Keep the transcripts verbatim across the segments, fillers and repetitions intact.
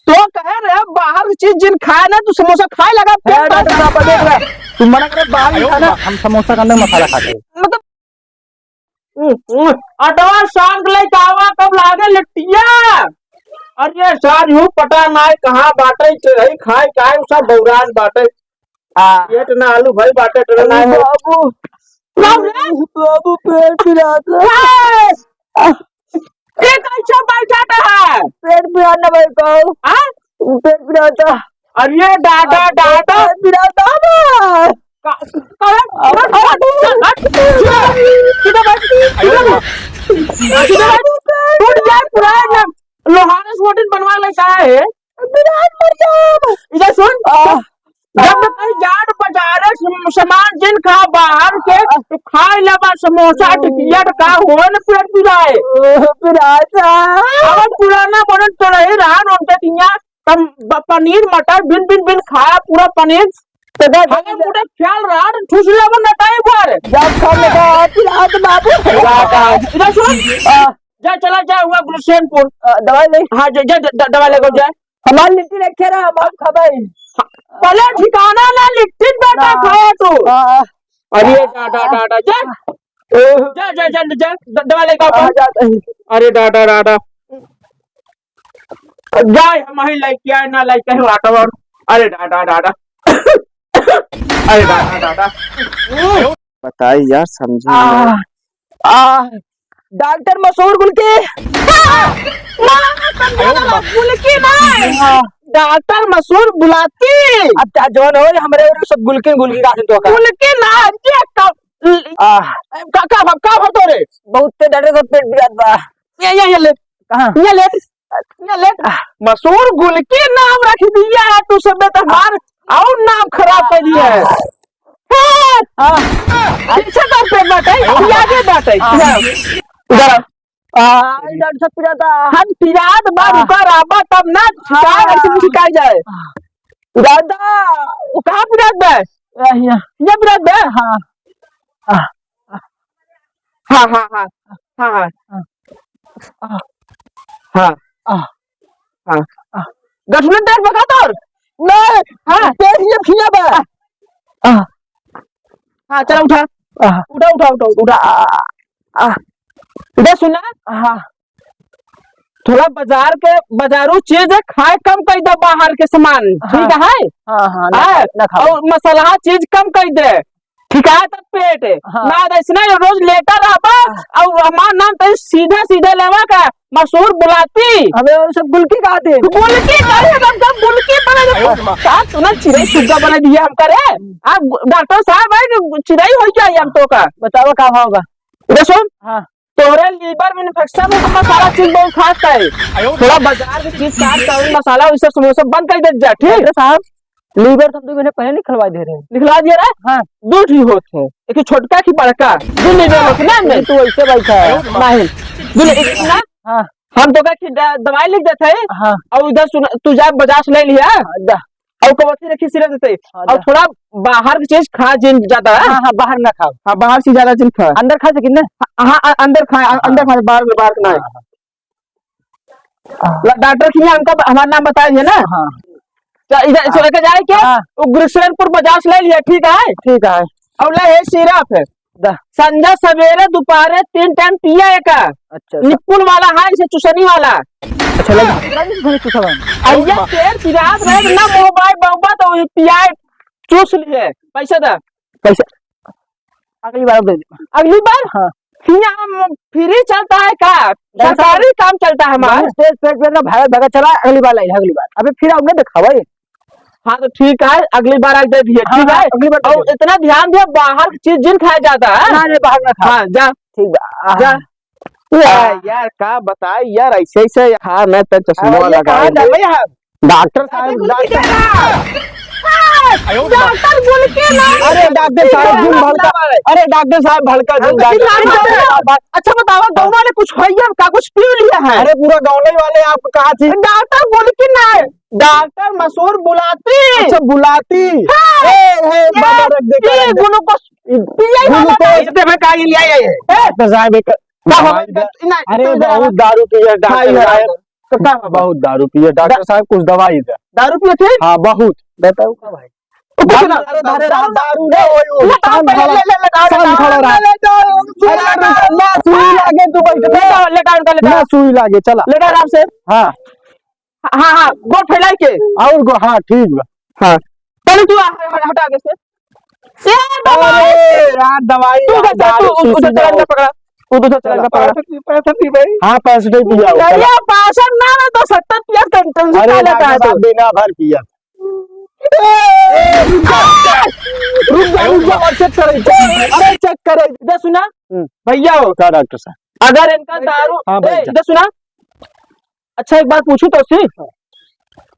तो कहे रहे बाहर की चीज जिन खाए ना, तू समोसा खाए लगा, पेट भर डॉक्टर साहब, देख रहा, तू मना करे बाहर नहीं खाना, हम समोसा के अंदर मसाला खाते हैं। मतलब, हम्म, हम्म, अटवा साग लेके आवा, तब लागे लिट्टिया। अरे सार, यू पता नाय कहाँ बाटे, के रही खाए, काहे उ सब बौरान बाटे। हाँ। पेट ना आलू भई बाटे, टेढ़ ना है। बाबू, बाबू रे। बाबू, पेट पिरात है। ए! ये कैसे बैठा है? पेट पिरात ना भाई कहू। हाँ? पेट पिरात है। अरे दादा, दादा। पेट पिरात है बा। का-, का-, हट, हट, हट, हट। सीधा बैठ, सीधा बैठ। सीधा बैठ। टूट जाए पूरा एकदम। लोहार से मोटिन बनवा ले का है? पिरात मर जाब। इधर सुन। आ। जब कहीं जाट बाजारे सम-, सामान जिन खा बाहर के, तो खाए लेबा समोसा, टिकिया, तो का हो न पेट पिराए। ओ, पिरात है। अब पुराना बनल तो रहे रहन उनके तिया, तब ब-, पनीर मटर बिन, बिन, बिन खाया पूरा पनीर। तो दे, दे, हमें दे। पूरा ख्याल रहन, ठूस लेबा न टाइम पर। जब खाने का पिरात बाबू। पिरात है। इधर सुन। आ। जा, चला जा, हुआ गुलशेनपुर। अ, दवाई ले। हाँ, जा, जा, द-, द-, दवाई लेके जा। हमार लिट्टी रखे रहा, हम खबै। पहले ठिकाना ना लिट्टी बेटा ना। खाया तू। हाँ। अरे, डा, डा, डा, डा, जा। जा, जा, जा, जा, द-, दवाई लेके आओ। हाँ, जाते हैं। अरे, डा, डा, डा, डा। जाए, हम ही लेके आए, ना लेके आए, वातावरण। अरे, डा, डा, डा, डा। अरे, डा, डा, डा, डा। बताई यार, समझी आ, नहीं। आ, डॉक्टर मसूर गुलकी। ना, ना, समझा ना, गुलकी ना। हाँ। डॉक्टर मसूर बुलाती। अच्छा, जौन हो, हमरे ओर सब गुलकी, गुलकी का तो का। गुलकी ना, ये का, आ। का, का, का, का तोरे? बहुत तेज डॉक्टर साहब पेट पिरात बा। ये, ये, ये ले। कहाँ? ये ले। ना ले, मसूर गुलकी नाम रख दिया है तू, सब तो हमार और नाम खराब कर दिया है। हाँ। हाँ। पीछे तो पे बाटे, आगे बाटे। हाँ। इधर आ। आ, डॉक्टर साहब पिरात। हम पिरात बा, हाँ। रुका रहबा तब ना, हाँ। शिकार ऐसे नहीं शिकाई जाए। दादा। वो कहाँ पिरात बा? यहाँ। ये पिरात बा? हाँ। हाँ। हाँ, हाँ, हाँ। हाँ, हाँ। हाँ। हाँ। हाँ। हाँ। हाँ। गठुलन टाइट बा का तोर? नहीं। हाँ। पेट ये खिया बा। हाँ। हाँ, चला उठा। हाँ। उठा, उठा, उठा, उठा। उठा। आ, आ। इधर सुना। हाँ। थोड़ा बाजार के, बाजारू चीज खाए कम कर दे, बाहर के सामान, हाँ। ठीक है? हाँ, हाँ, ना हाँ, खाओ, ना खाओ। और मसाला चीज कम कर दे, ठीक है? तब पेट हाँ। ना, ऐसे ना रोज लेटा रहबा, हाँ। और हमार नाम तो सीधा सीधा लेवा का मसूर बुलाती। अबे वो सब गुलकी खाते हैं। गुलकी करे, हम सब गुलकी बने। अरे वाह। का तूने चिड़ै सुग्गा बना दिया हम करे? आप डॉक्टर साहब है कि चिड़ै हो गया हम तो का? बताओ का भाव बा? देखो, हाँ। तोहरे liver में infection हो तो मसाला चीज बहुत खात है। थोड़ा बाजार के चीज काट कर मसाला वैसे समोसा बंद कर दे जा, ठीक? डॉक्टर साहब, liver तो हम दो महीने पहले निकलवा दे रहे हैं। निकलवा दिया ना? हाँ। दो ठी होत है, एक छोटका की बड़का, दो liver होत ना में। तू ऐसे बैठा है। नहीं, दो ले-, एक ना, हाँ। हम तो का की द-, दवाई लिख देते हैं। हाँ। और उधर सुन, तू जा बाजार से ले लिया। हाँ, दा। और कवची रखी सिर्फ देते। हाँ, और जा। थोड़ा बाहर की चीज खा जिन ज्यादा, हाँ? हाँ, हाँ, बाहर ना खाओ। हाँ, बाहर से ज्यादा जिन खा। अंदर खा सकिन ना? हाँ, हाँ, अ-, अंदर खा, अ-, हाँ। अंदर खा, बाहर, बाहर के ना। हाँ, हाँ। ल-, डॉक्टर के यहाँ हमका ब-, हमारा नाम बताए है ना? हाँ। तो इधर से हाँ। लेके जाए क्या? हाँ। वो गुरुशरणपुर बाजार से ले लिया, ठीक है? ठीक है। और ले, ये सिरप है। दा। संझा सवेरे दोपहरे तीन टाइम पिया एका। अच्छा, अच्छा। निपुल वाला है, इसे चुसनी वाला। अच्छा, लग, लग, लग, चुसवा। अइया पेट पिरात रहे ना, मोबाइल बाबा तो वही पियाए, चूस लिए। पैसा दा। पैसा अगली बार दे दे। अगली बार? हाँ। हियाँ हम free चलता है का? नहीं, सरकारी काम चलता है हमारा। बहुत तेज पेट पिरात ना, भागत, भागत चला, अगली बार लाई, अगली बार। अबे फिर आओ ना, दिखावा ये। हाँ, तो ठीक है, अगली बार आज दे दिए, हाँ, ठीक हाँ, है? अगली बार दे और दिए। इतना ध्यान दिया, बाहर की चीज जिन खाया जाता है। ना, नहीं, बाहर ना खाओ। हाँ, जा। ठीक बा। जा। आ। ए, यार, का बताई यार, ऐसे, ऐसे, हाँ, मैं तो चश्मा अरे, लगा कहाँ ले। जाबे यार? डॉक्टर साहब, अरे, डॉक्टर। डॉक्टर बोल के ना। अरे, डॉक्टर साहब, जिन भड़का, अरे, डॉक्टर साहब, भड़का जिन, डॉक्टर। अच्छा, बतावा, गाँव वाले कुछ होइए, का कुछ पी लिया है? अरे, पूरा गाँव वाले आपको कहा थी। डॉक्टर बोल के ना। डॉक्टर मसूर बुलाती। अच्छा, बुलाती। हाँ। ए, ए, ये, बाबा रख दे, ये रख दे। ग्लूकोज पिए वाला ग्लूकोज। नहीं। इतने में का ये लिया ये? ए, डॉक्टर साहब, एक का हो? दवाई दे। नहीं, अरे, तो इधर बहुत आ। दारू पिए, डॉक्टर हाँ, इधर आ। साहब। तो का बाबा? बहुत दारू पिए। डॉक्टर दा- साहब, कुछ दवाई दे। दारू पिए थे? हाँ, बहुत। बताओ का भाई? ओ, कुछ ना। अरे, धरे रहा, दारू ना होई, ओ, ले, शांत ले, खड़ा ले, रहा। ले, ले, ले, शांत ले, खड़ा रहा। ले, ले, ले, अरे, ना सुई लागे, तू बैठ। ले, ले, ले, ले, ले। ना सुई लागे, चला। ले, आराम से। हाँ। हाँ, हाँ, हाँ, गोड़ फैलाई के। और गो-, हाँ, ठीक बा। हाँ। चल तू आ, हट, हट आगे से। ए, दवाई। अरे यार, दवाई तू यार, उधर, दारू तू उधर शीशी चला जाओ। इनका पकड़ा। तू उधर चला चला। इनका पकड़ा। पैंसठ, पैंसठ ही भाई। हाँ, पैंसठ ही पिया हो, चला। भैया, पैंसठ ना, ना तो सत्तर पिया, टेंशन अरे, का लेता है डॉक्टर साहब, तू? बिना भर पिया। ए, रुक जा, रुक जा, रुक जा, और चेक करे, चेक, अरे, चेक करे। इधर सुना, हम्म। भैया हो। का डॉक्टर साहब? अगर इनका दारू, हाँ, ए, भैया। इधर सुना, अच्छा, एक बात पूछूं तो सी?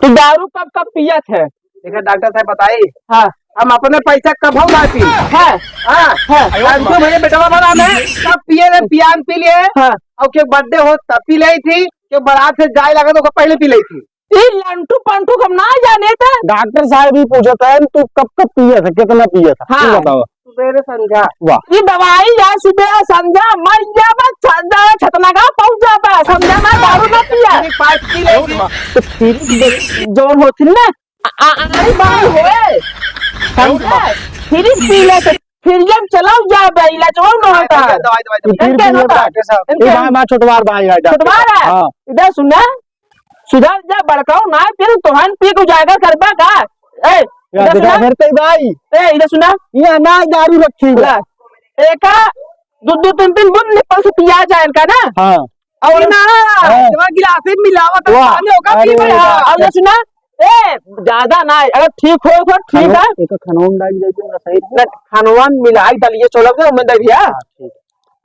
तू दारू कब कब पियत है? देखा डॉक्टर साहब बताई, हाँ। हम अपने पैसा कभउ ना पी। है? हाँ। है? हम तो भैया बेटवा वाला में कब पिए ले, पियान पी लिए। हाँ। और के बर्थडे हो तब पी ले थी, के बारात से जाए लगा तो ओकर पहले पी ले थी। ई लंटू पंटू हम ना जाने थे। डॉक्टर साहब ही पूछत है, तू कब कब पियत है, कितना पियत है? हाँ। तू बताओ। सुबेरे संझा। वाह। ई दवाई या सुबेरे संझा, मर जाबा, संझा छतना का पहुंच जाबा, संझा में दारू ना पिया। फिर पाँच पी ले। तो फिर देख, जौन होती ना, आ, आ, आड़ी बाड़ी होए, समझा? फिर पी ले, तो फिर जब चलाओ जाबा, इलाज हो ना होता है। दवाई, दवाई, दवाई। फिर इनके पी ले होता है। डॉक्टर साहब। इनके ए भाई, माँ छोटवार भाई है डॉक्टर छोटवार साहब। है? हाँ। इधर सुना, सुधर जा, बड़काऊ ना, फिर तोहन पी के उजागर करबा का? ए, यार, इधर देखा, सुना। फिर तो भाई। ए, इधर सुना। यहाँ ना दारू रखी है। ला, एका दो, दो, तीन, तीन बूंद निप्पल से पिया जाए इनका ना। हाँ। और ना, हाँ। जब गिलास में मिलावत है, वाह। पानी होगा, पी अरे भाई, हाँ। वाह। और इधर सुना, ए, ज्यादा ना, अगर ठीक हो तो ठीक है। एक खनवा में डाल देते ना, सही रहे। ना, खनवा में मिलाई डालिए, चलो, मैं दे दिया। हाँ, ठीक।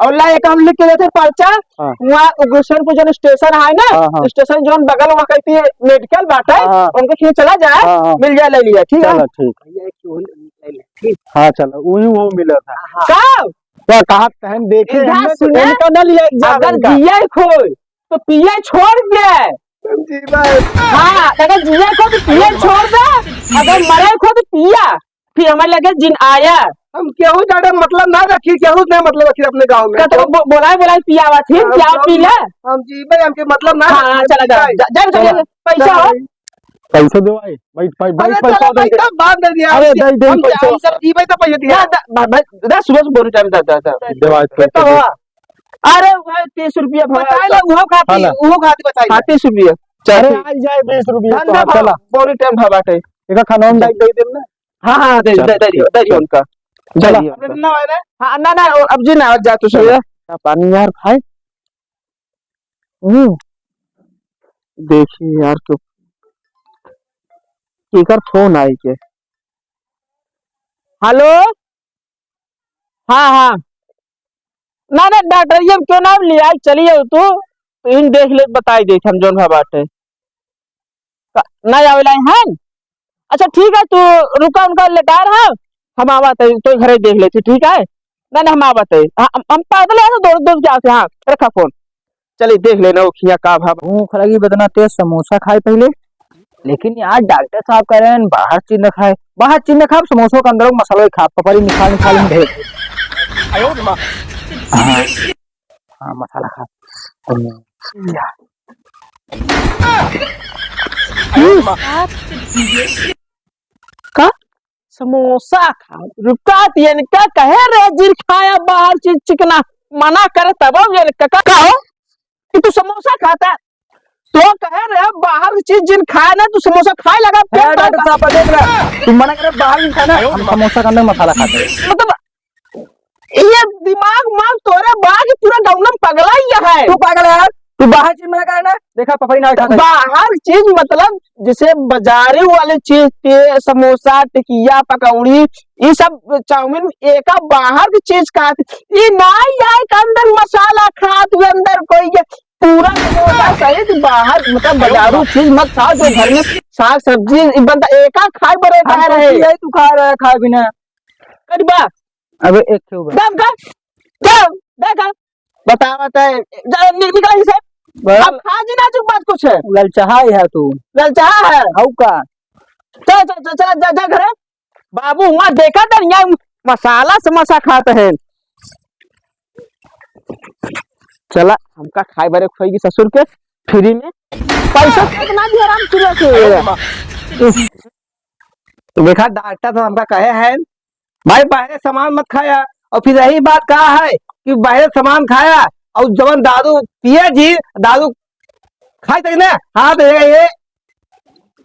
और ला, एक हम लिख के देते पर्चा, हाँ। वहाँ उग्रसेनपुर जौन स्टेशन है ना, हाँ, हाँ। स्टेशन जौन बगल वहाँ कहीं पे मेडिकल बाटे, हाँ, हाँ। उनके खींच चला जाए, हाँ, हाँ। मिल जाए, ले लिया, ठीक है? चलो, ठीक। भैया, एक चोरी ले ले, ठीक। हाँ, चलो, वही वो मिला था। हाँ। का? क्या कहा तहन देखे इधर हमने तो सुने, इनका ना लिया एक बार अगर इनका। जिया खोए, तो पिए छोड़ दे। जी भाई। हाँ, अगर जिया खो तो पिए छोड़ दे, अगर मरे खो तो पिया। फिर हमारे लगे जिन आया। हम केहू ज्यादा मतलब ना रखी, केहू ना मतलब रखी अपने गाँव में। का तो बो-, बोलाए, बोलाए पियावा थी, हम पियावा केहू पी ले। हम जी भाई, हमके मतलब ना हाँ, रखी, हाँ, चला जा, भाई। जा, जा, जा, चला। जा, पैसा हो। भाई। पैसा दे भाई, भाई, भाई, भाई, अरे पैसा चला दे भाई, दे। तब बात दे दिया। अरे, दे, दे, हम पैसा। हम सब जी भाई तो पैसा दिया। ना, ना, भाई, भाई, दस सुबह से बोल रहे, जा, जा, जा, जा। दे भाई, पैसा पैसा दे। हुआ। अरे भाई, तीस रुपया भवा बताए ला, उहो खाती, हाँ ना। उहो खाती बताए ला। हाँ, तीस रुपया। चल, अरे, ठीक। आई जाए बीस रुपया धंधा तो, हाँ, भाव, चला। बोरी टाइम भाव बाटे। एका खाना हम चल। डाल दे देम ना। हाँ, हाँ, दे, चल, दे, दे दियो, ठीक, दे दियो चल। उनका। चला। दे दियो उनका। अपने ना आए ना? हाँ, ना, ना, अब जी ना, जा तू चला। सो। क्या पानी यार खाए? हम्म। देखिए यार, क्यों, केकर फोन आई के? हेलो? हाँ, हाँ। ना, ना, डॉक्टर, ये क्यों ना लिया, चलिए तू, तो इन देख ले, बताई दे हम जौन भा बाटे। का, ना आवे लाई हैं? अच्छा, ठीक है, तू रुका, उनका लेटा रहा, हम आवत है, तो घरे देख लेते, ठीक है? ना, ना, हम आवत है, हाँ, हम, हम पैदल आए तो दौड़, दौड़ के आते, हाँ, रखा फोन। चलिए, देख लेना, वो खिया का भा। भूख लगी, इतना तेज समोसा खाए पहले। लेकिन यार, डॉक्टर साहब कह रहे हैं, बाहर चीज न खाए। बाहर चीज न खाए, समोसों के अंदर मसाला खा, पपड़ी निकाल, निकाल में भेज। हाँ। हाँ, मसाला खा। हम्म। का? समोसा खा? रुका, तो इनका कहे रे, जिन खाया बाहर चीज चिकना, मना करे तब इनका का, का हो कि तू समोसा खाता? तो कहे रे, बाहर की चीज जिन खाए ना, तू समोसा खाए लगा, ए, पेट डॉक्टर भर साहब, देख रहे, तू मना करे बाहर नहीं खाना, हम समोसा के अंदर मसाला खाते हैं। मतलब, ये दिमाग माग तोरे बा कि पूरा गाँव में पगला ही है। तू पागल है यार, तू बाहर चीज मना करे ना, देखा पपड़ी ना खाते। बाहर चीज मतलब जैसे बाजारी वाली चीज, ते समोसा, टिकिया, पकौड़ी, ये सब चाउमीन, एका बाहर की चीज खात, ये ना आए के अंदर मसाला खात हुए, अंदर कोई के पूरा समोसा सहित बाहर, मतलब, बाजारू चीज मत खाओ, जो घर में साग सब्जी बनता, एका खाए बरे हम कह तो रहे। यही तू खा रहा है, खाए बिना। कट बा। अबे एक ठो बा। दम का? दम, देखा? बतावत है। जा, नि-, निकल इसे। बस। अब खा जी ना चुप बात कुछ है। ललचाहा है तू। ललचाहा है। हऊ का? चल, चल, चल, चल, जा, जा घरे। बाबू, वहाँ देखा था, यहाँ मसाला समोसा खात है। चला, हमका खाए बरे खोएगी ससुर के, free में। पैसा कितना दिया राम सुबह से? देखा, डॉक्टर साहब हमका कहे हैं, भाई, बाहरे सामान मत खाया। और फिर यही बात कहा है कि बाहरे सामान खाया और जवन दारू पिए जी, दारू खाए तक ना, हाँ, तो ये, ये,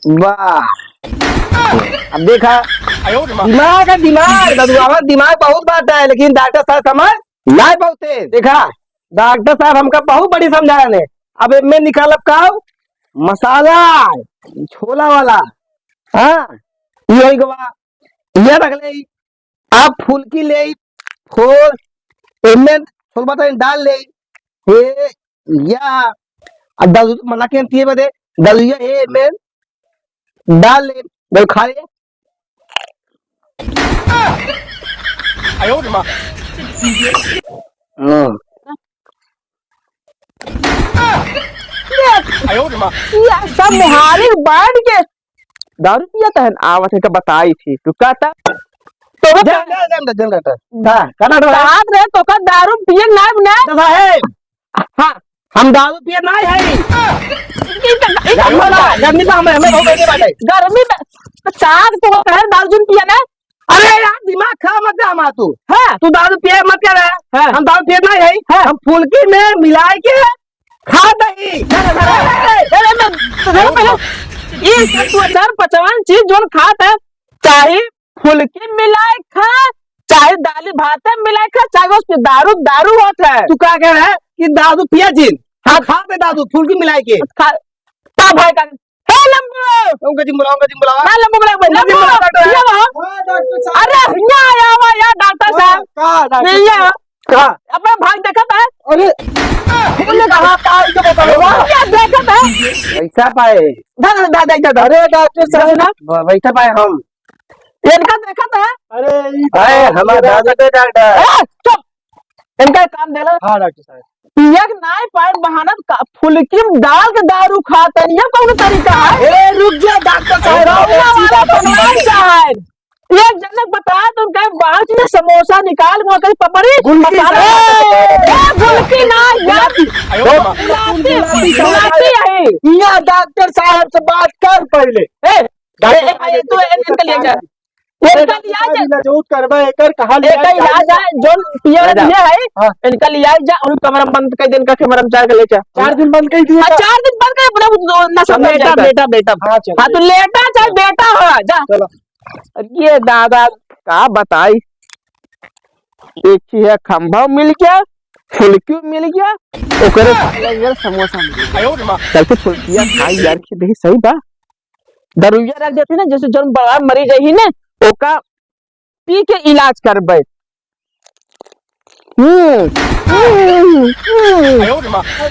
वाह। अब देखा, दिमाग है, दिमाग, दारू, हमारा दिमाग बहुत बात है, लेकिन डॉक्टर साहब समझ ना पाते। देखा, डॉक्टर साहब हमका बहुत बड़ी समझाए ने। अब एमे निकालब का? मसाला, छोला वाला। हाँ, ये हो गवा। ये रख ले, आप फुलकी ले, फोर, एमे छोलबा तनी डाल ले। हे, या, अब दारू तो मना के पिए बदे, दारू ये, हे, एमे डाल ले, दारू खा ले। हाँ। या सब मुहारी बांट के दारू पिया तहन आवत है, तो बताई थी, तू कहता, तो वो जा, जा, जा, जा, जा, जा। हाँ, का डॉक्टर साहब? कहा रहे तो का दारू पिए ना, ना? डॉक्टर साहब, हाँ। हम दारू पिए ना है। ई त, ई त गर्मी बा, गर्मी बा, हमें, हमें बहुत गर्मी बाटे। गर्मी बा, तो साग तो कहे दारू जिन पिए ना। अरे यार, दिमाग खराब मत कर हमारा तू। हाँ। तू दारू पिए मत कर। हाँ। हम दारू पिए ना है। हाँ। हम फुलकी में मिला के खा दही। अरे, अरे, अरे, अरे, पहले ई तू सर पचवन चीज जोन खात है, चाहे फुलकी मिलाए खा, चाहे दाली भाते मिलाए खा, चाहे उसमें दारू, दारू होत है। तू का कह रहा है कि दारू पिया जिन? हाँ। खा दे दारू, फुलकी मिलाए के। खा, का भाई का? हे लंबू! उनका जिन बुलाओ, उनका जिन बुलाओ। ना लंबू बुलाओ भाई, उनका जिन लंबू! बुलाओ, डॉक्टर साहब। ये वहाँ। हाँ, डॉक्टर साहब। अरे, यहाँ आया हुआ यार डॉक्टर साहब। कहाँ डॉक्टर नहीं साहब? यहाँ। कहाँ? अपना भाई देखत है? अरे, बोले कहाँ का है, इनका बताओ। क्या देखत है? पैसा पाए। दा, दा, दा, दा, दा। अरे, डॉक्टर साहब। ब-, पैसा पाए हम। इनका देखत है? अरे, ई अरे, बताओ, हमार ये दादी डॉक्टर पे डॉक्टर। ए, चुप। इनका एक काम देला। हाँ, डॉक्टर साहब। पियक नाय पाए बहानत का फुलकी में डाल के दारू खाते हैं, ये कौन तरीका है? ए, रुक जा, डॉक्टर साहब। गौवा वाला बनवाई चाहे। एक जनक बताया तो उनका बाहर से समोसा निकाल, वो कहीं पपड़ी, गुलकी मसाला। साहब। ए, गुलकी ना, यार। गुलाबी। गुलाबी, गुलाबी, गुलाबी है। यहाँ डॉक्टर साहब से बात कर पहले। ए, ए, ए, ए, तू इनका ले जा। इनका ले जा। इलाज करबा, एकर कहाँ ले एकर जाए? इलाज है, जोन पियर ले जा। में है, हाँ। इनका ले जा, उन कमरा में बंद कर दे, इनका कमरा में जाके ले जा। चार दिन बंद कर दिए हाँ, तो? चार दिन बंद कर, अपना वो नशा तो कर लेटा, जाएगा। लेटा, लेटा। हाँ, चल, हाँ, तो लेटा। लेटा चाहे बेटा हो, जा। चलो। अरे दादा, का बताई, एक ही है, खंभा मिल गया, फुलकी मिल गया, ओकरे साथ लग गया समोसा मिल गया। चलते फुलकिया खाई यार, कि नहीं सही बा, दरुइया रख देती ना, जैसे जौन बड़ा मरीज रही ना, ओका पी के इलाज करबे। हम्म, हम्म, हम्म।